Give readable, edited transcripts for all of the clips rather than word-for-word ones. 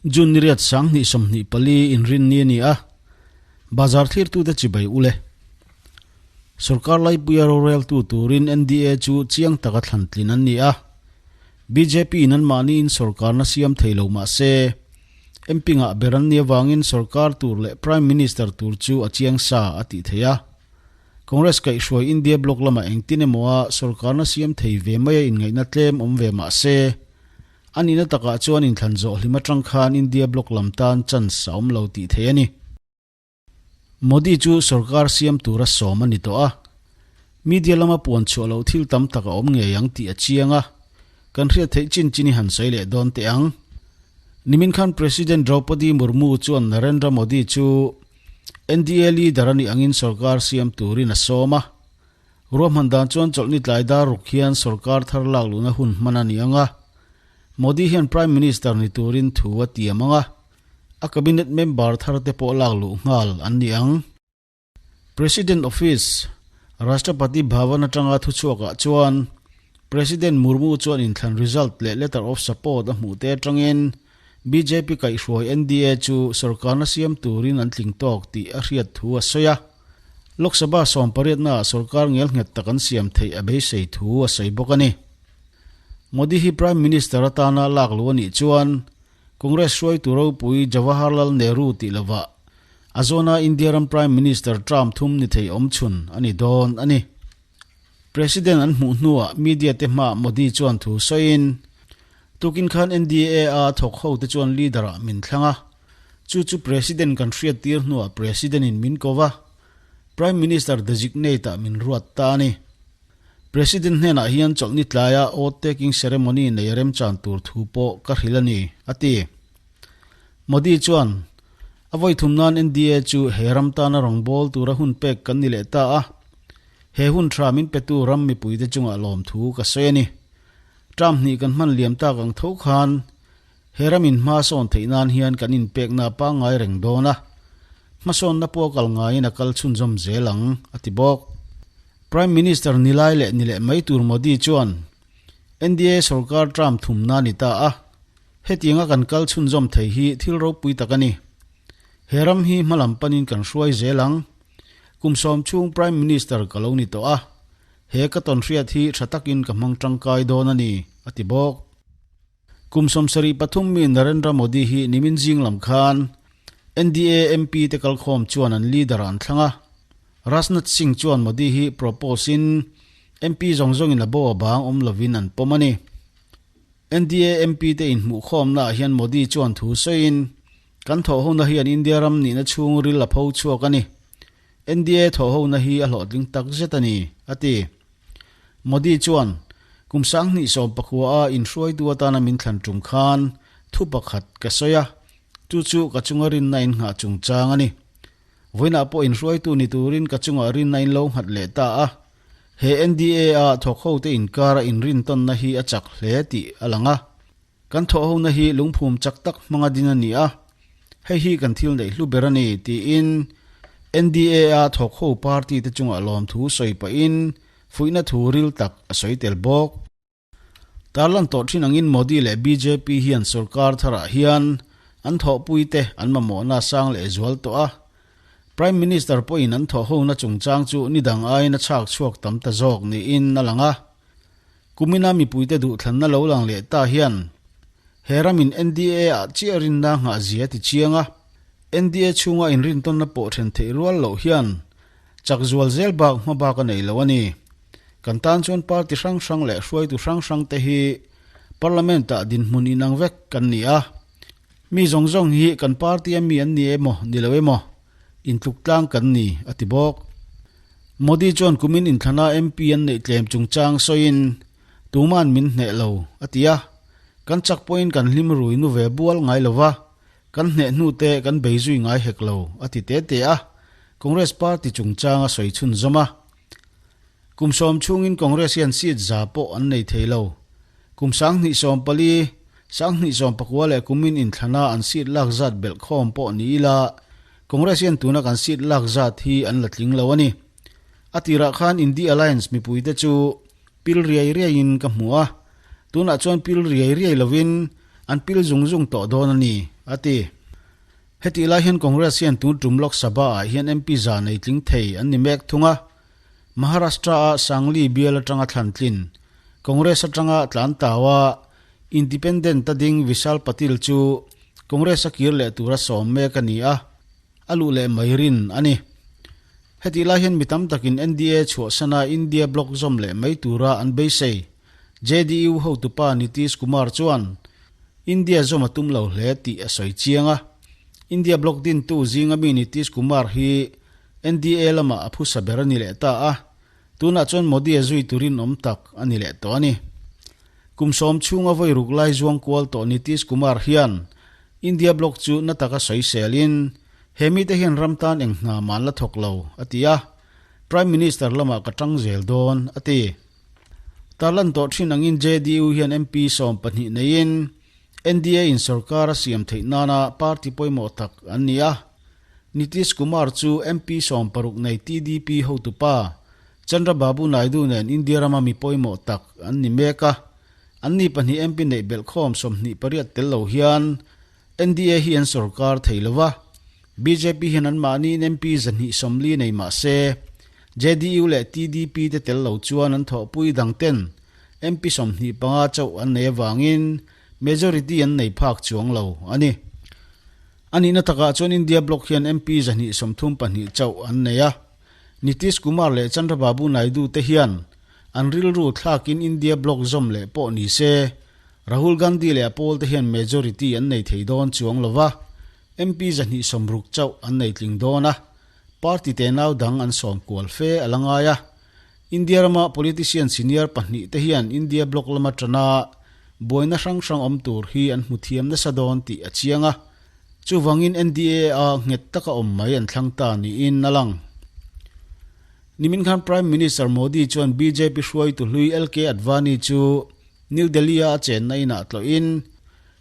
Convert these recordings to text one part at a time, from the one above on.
June ni riat 2024 inrinni a ni a, bazar thlirtute chibai ule. Sorkar laipuia roreltu turin NDA chu chiang taka thlan tlin an ni a, bjp in anmahniin sorkarna siam thei lo mah se, MP ngah ber an nih avangin sorkar tur leh Prime Minister tur chu a chiang sa a tih theih a. Congress kaihhruai India bloc lamah engtin emaw a sorkarna siam thei ve mai a inngaihna tlem awm ve mah se, a nihna takah chuan inthlan zawh hlim atang khan India bloc lam tan chance a awm lo tih theih a ni. Modi chu sorkar siam tura sawm a ni tawh a, media lama puan chhuah loh thil tam tak a awm ngei ang tih a chiang a, kan hriat theih chin chin i han sawi leh dawn teh ang. Nimin khan President Draupadi Murmu chuan Narendra Modi chu NDA leader a nih angin sorkar siam turin a sawm a. Ruahman dan chuan chawlhni tlai dar ruk hian sorkar thar lak luhna hun hman a ni ang a. Modi hian Prime Minister ni turin thu a tiam ang a, a cabinet member thar te pawh lak luh nghal an ni ang. President Office, Rashtrapati Bhavan atanga thuchhuakah chuan President Murmu chuan inthlan result leh letter of support a hmuh te atangin bjp kaihhruai NDA chu sorkarna siam turin an tling tawk tih a hriat thu a sawi a. Lok Sabha sawmpariatnaah sorkar ngelnghet tak an siam theih a beisei thu a sawi bawk a ni. Modi hi Prime Minister atana lak luh a nih chuan Congress hruaitu ropui Jawaharlal Nehru tih lovah a zawna India ram Prime Minister term thum ni thei awmchhun a ni dawn a ni. President an hmuh hnuah media te hmaah Modi chuan thu sawiin, Tukin khan NDA a thawk ho te chuan leader ah min thlang a, chu chu President kan hriat tir hnuah President in min ko va, Prime Minister designate ah min ruat ta a ni. President hnenah hian chawlhni tlaia oath taking ceremony nei remchan tur thu pawh ka hrilh a ni, a ti. Modi chuan, A vawi thum nan NDA chu he ram tana rawngbâwl tura hun pek kan ni leh ta a, he hun tha min petu ram mipuite chungah lawmthu ka sawi a ni. Term hnih kan hman liam tak ang tho khan he ramin hma sawn theih nan hian kan inpekna pangngai reng dawn a, hmasawnna pawh a kal ngaiin a kal chhunzawm zel ang, a ti bawk. Prime Minister Nilai leh ni leh mai tur Modi chuan NDA sorkar term thumna a ni ta a, Hetianga kan kal chhunzawm thei hi thil ropui tak a ni. He ram hi hmalam panin kan hruai zel ang. Kum sawm chhung Prime Minister ka lo ni tawh a, he ka tawnhriat hi tha takin ka hmang tangkai dawn a ni, a ti bawk. Kum 73 mi Narendra Modi hi nimin zing lam khan NDA MP te kalkhawm chuan an leader an thlang a. Rajnath Singh chuan Modi hi propose in MP zawng zawngin a bo a bang awm lovin an pawm a ni. NDA MP te inhmuhkhawmna ah hian Modi chuan thu sawiin, Kan thawhhona hian India ram nihna chhungril a pho chhuak a ni. NDA thawhhona hi a hlawhtling tak zet a ni, a ti. Modi chuan, Kum 2019 a inhruaitu atana min thlan tum khan thu pakhat ka sawi a, chu chu ka chunga rinna innghah chungchang a ni. Vawiinah pawh inhruaitu ni turin ka chungah rinna in lo nghat leh ta a, He NDA a thawk hote inkara inrintawnna hi a chak hle tih a lang a. Kan thawhhona hi lungphum chak tak hmanga din a ni a, hei hi kan thil neih hlu ber a ni, tiin NDA a thawk ho party te chungah lawmthu sawi pahin fuihna thu ril tak a sawi tel bawk. Tarlan tawh thin angin Modi leh bjp hian sorkar tharah hian an thawhpuite an mamawhna sang leh zual tawh a. Prime Minister pawhin an thawhhona chungchang chu ni dang aiin a chhak chhuak tam ta zawk niin a lang a. Kumina mipuite duhthlanna lo lang leh ta hian he ramin NDA ah chiah rinna nghah zia ti chiang a. NDA chhunga inrintawnna pawh then theih rual loh hian Chak zual zel bak hma bak a nei lo a ni. Kan tan chuan party hrang hrang leh hruaitu hrang hrang te hi Parliament ah dinhmun inang vek kan ni a. Mi zawng zawng hi kan party a mi an ni emaw ni lo emaw intluk tlang kan ni, a ti bawk. Modi chuan kumin inthlana MP an neih tlem chungchang sawiin tuman min hneh lo, a ti a. Kan chak pawhin kan hlim rui nu ve bual ngai lo va, Kan hneh hnu te kan bei zui ngai hek lo, a ti te te a. Congress party chungchang a sawi chhunzawm a. Kum sawm chhungin Congress hian seat za pawh an nei thei lo. Kum 2014, 2019 leh kumin inthlana an seat lak zat belh khawm pawh ni ila, Congress hian tuna kan seat lak zat hi an la tling lo a ni. A tirah khan Indi Alliance mipuite chu pil riai riaiin ka hmu a, tunah chuan pil riai riai lovin an pil zung zung tawh dawn a ni, a ti. Hetih lai hian Congress hian tun tum Lok Sabha-ah hian MP za nei tling thei an ni mek thung a. Maharashtra-a Sangli bial atanga thlan tlin, Congress atanga tlan tau a Independent-a ding Vishal Patil chu Congress-a kir leh tura sawm mek a ni a, a luh leh mai rin a ni. Hetih lai hian mi tam takin NDA chhuahsana India bloc zawm leh mai tura an beisei. JDU hotupa Nitish Kumar chuan India zawm a tum lo hle tih a sawi chiang a. India bloc dintu zinga mi Nitish Kumar hi NDA lamah a phusa ber a ni leh ta a, tunah chuan Modi a zui turin awm tak a ni leh tawh a ni. Kum sawm chhunga vawi ruk lai zuang kual tawh Nitish Kumar hian India bloc chu na taka sawi selin he mite hian ram tan eng hna mah an la thawk lo, a ti a. Prime Minister lamah ka tang zel dawn, a ti. Tarlan tawh thin angin JDU hian MP 12 neiin NDA in sorkar a siam theih nana party pawimawh tak an ni a. Nitish Kumar chu MP 60 nei TDP hotupa Chandra Babu Naidu nen India rama mi pawimawh tak an ni mek a. Anni pahnih MP neih belhkhawm 28 tel lo hian NDA hi an sorkar thei lo va, bjp hian anmahniin MP 240 nei mah se, JDU leh TDP te tel lo chuan an thawhpui dang ten MP 25 chauh an nei avangin majority an nei phak chuang lo a ni. A nihna takah chuan India bloc hian MP 232 chauh an nei a, Nitish Kumar leh Chandrababu Naidu te hian an rilru thlakin India bloc zawm leh pawh ni se, Rahul Gandhi leh a pawlte hian majority an nei thei dawn chuang lo va, MP 260 chauh an nei tling dawn a, party tenau dang an sawm kual fe a la ngai a. India rama politician senior pahnih te hian India bloc lama tana buaina hrang hrang awm tur hi an hmu thiam nasa dawn tih a chiang a, chuvangin NDA a nghet taka awm mai an thlang ta niin a lang. Nimin khan Prime Minister Modi chuan bjp hruaitu hlui LK Advani chu New Delhi-a a chenna inah tlawhin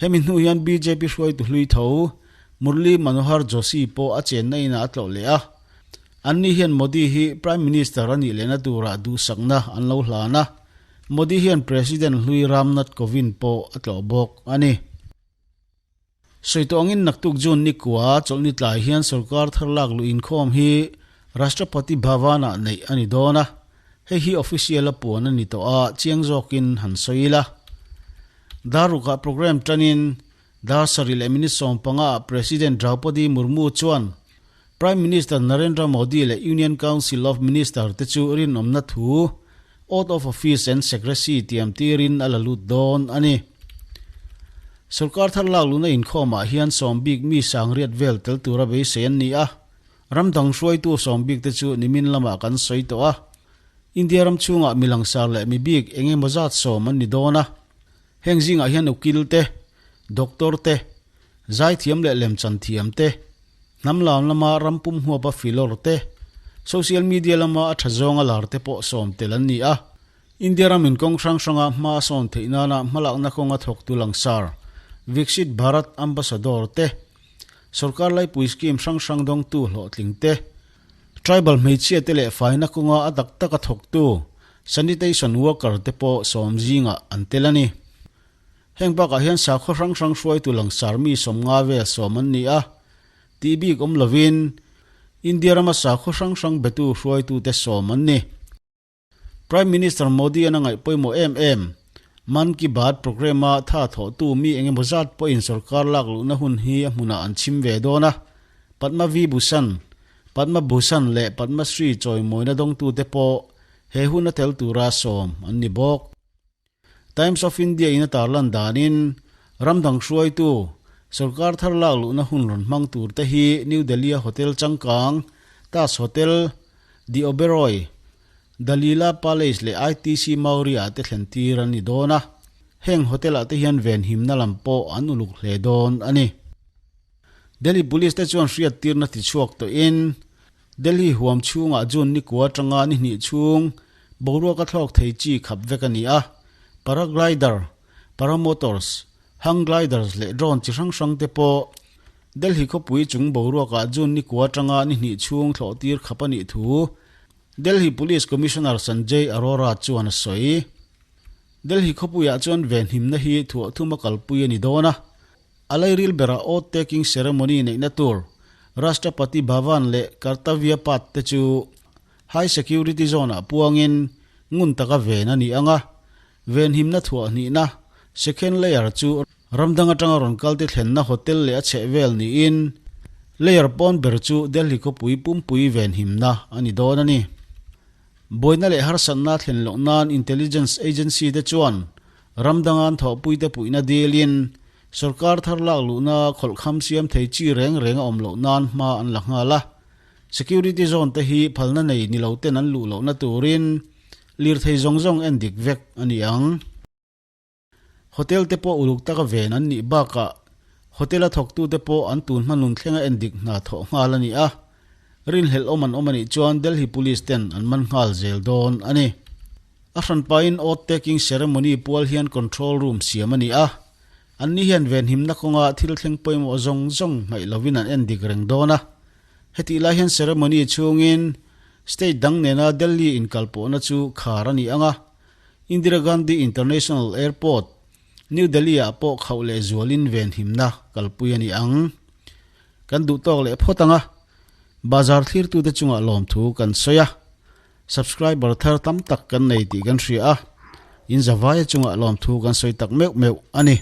hemi hnu hian bjp hruaitu hlui tho Murli Manohar Joshi pawh a chenna inah a tlawh leh a. Anni hian Modi hi Prime Minister a nih lehna turah duhsakna an lo hlan a, Modi hian President hlui Ram Nath Kovind pawh a tlawh bawk a ni. Sawi tawh angin naktuk June ni kua chawlhni tlai hian sorkar thar lak luh inkhawm hi Rashtrapati Bhavan-ah neih a ni dawn a, hei hi official a puan a ni tawh a, chiang zawkin han sawi ila. Dar rukah programme tanin dar sarih leh minute 15 ah President Draupadi Murmu chuan Prime Minister Narendra Modi leh Union Council of Minister te chu rinawmna thu Oath of Office and Secrecy tiam tirin a la lut dawn a ni. Sorkar thar lak luhna inkhawmah hian sawm bik mi sangriat vel tel tura beisei an ni a, ram dang hruaitu sawm bik te chu nimin lamah kan sawi tawh a. India ram chhungah mi langsar leh mi bik eng emaw zat sawm an ni dawn a. Heng zingah hian ukil te, doctor te, zaithiam leh lemchan thiam te, hnam lam lama ram pum huapa filawr te, social media lama a tha zawnga lar te pawh sawm tel an ni a. India ramin kawng hrang hranga hma a sawn theih nana hmalakna kawnga thawktu langsar Viksit Bharat Ambassador te, sorkar laipui scheme hrang hrang dawngtu hlawhtling te, tribal hmeichhia te leh faina kawnga a tak taka thawktu sanitation worker te pawh sawm zingah an tel a ni. Heng bakah hian sakhaw hrang hrang hruaitu langsar mi sawmnga vel sawm an ni a, tih bik awm lovin India rama sakhaw hrang hrang betu hruaitute sawm an ni. Prime Minister Modi an a ngaih pawimawh em em. Mann Ki Baat programme-a tha thawhtu mi eng emaw zat pawhin sorkar lak luhna hun hi a hmunah an chhim ve dawn a, Padma Vibhushan, Padma Bhushan leh Padma Shri chawimawina dawngtute pawh he hun a tel tura sawm an ni bawk. Times of India in a tarlan danin, ram dang hruaitu, sorkar thar lak luhna hun rawn hmang tur te hi New Delhi-a hotel changkang, Taj Hotel, The Oberoi, The Leela Palace leh ITC Maurya-ah te thlen tir an ni dawn a, heng hotel-ah te hian venhimna lam pawh an uluk hle dawn a ni. Delhi Police te chuan hriattirna tichhuak tawhin, Delhi huam chhungah June ni kua atanga ni hnih chhung boruak a thlawk thei chi khap vek a ni a, paraglider, paramotors, hang gliders leh drone chi hrang hrang te pawh Delhi khawpui chung boruakah June ni kua atanga ni hnih chhung thlawh tir khap a nih thu Delhi Police Commissioner Sanjay Arora chuan a sawi. Delhi khawpuiah chuan venhimna hi thuah thuma kalpui a ni dawn a. A lairil berah oath taking ceremony neihna tur Rashtrapati Bhavan leh Kartavya Path te chu High Security Zone ah puangin ngun taka ven a ni ang a, venhimna thuah hnihna, second layer, chu ram dang atanga rawn kalte thlenna hotel leh a chhehvel niin layer pawn ber chu Delhi khawpui pumpui venhimna a ni dawn a ni. Buaina leh harsatna thlen loh nan Intelligence Agency te chuan ram danga an thawhpuite puihna dilin sorkar thar lak luhna khawlhkham siam thei chi reng reng a awm loh nan hma an la nghal a. Security zone te hi phalna nei ni lo ten an luh lohna turin lirthei zawng zawng en dik vek a ni ang. Hotel te pawh uluk taka ven an nih bakah hotel a thawktute pawh an tun hmanun thlenga en dik hna thawh nghal a ni a, rinhlelh awm an awm a nih chuan Delhi Police ten an man nghal zel dawn a ni. A hranpain oath taking ceremony pual hian control room siam a ni a, anni hian venhimna kawnga thil thleng pawimawh zawng zawng hmaih lovin an en dik reng dawn a. Hetih lai hian ceremony chhungin state dang nena Delhi inkalpawhna chu khar a ni ang a, Indira Gandhi International Airport, New Delhi-ah pawh khauh leh zualin venhimna kalpui a ni ang. Kan duh tawk leh phawt ang a, bazar thlirtute chungah lawmthu kan sawi a, subscriber thar tam tak kan nei tih kan hria a, in zavaia chungah lawmthu kan sawi tak meuh meuh a ni.